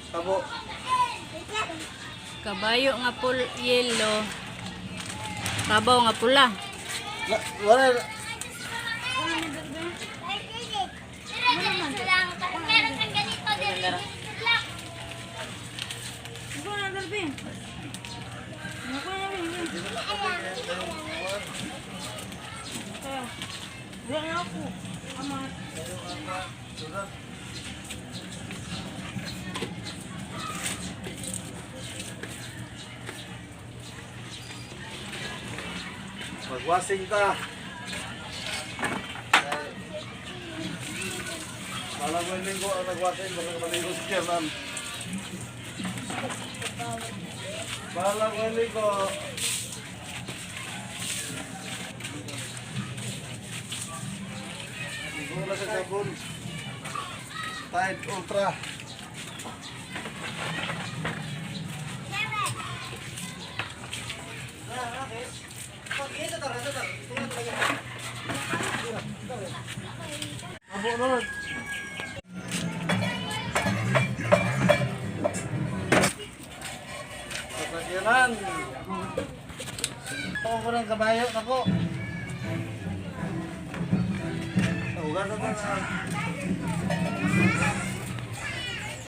Tabo. Kabayo nga pul yellow. Kabaw nga pula. Na, wala. Meron kang ganito, dito lang. Magwasing ta. Wala mo yung linggo ang nagwasing, baka maligo si Chairman. Wala mo yung linggo. Ligo na sa sabon. Tide Ultra. Abo naman. Sasakyanan. Ako ko ng kabayo, nako. Ugas na na.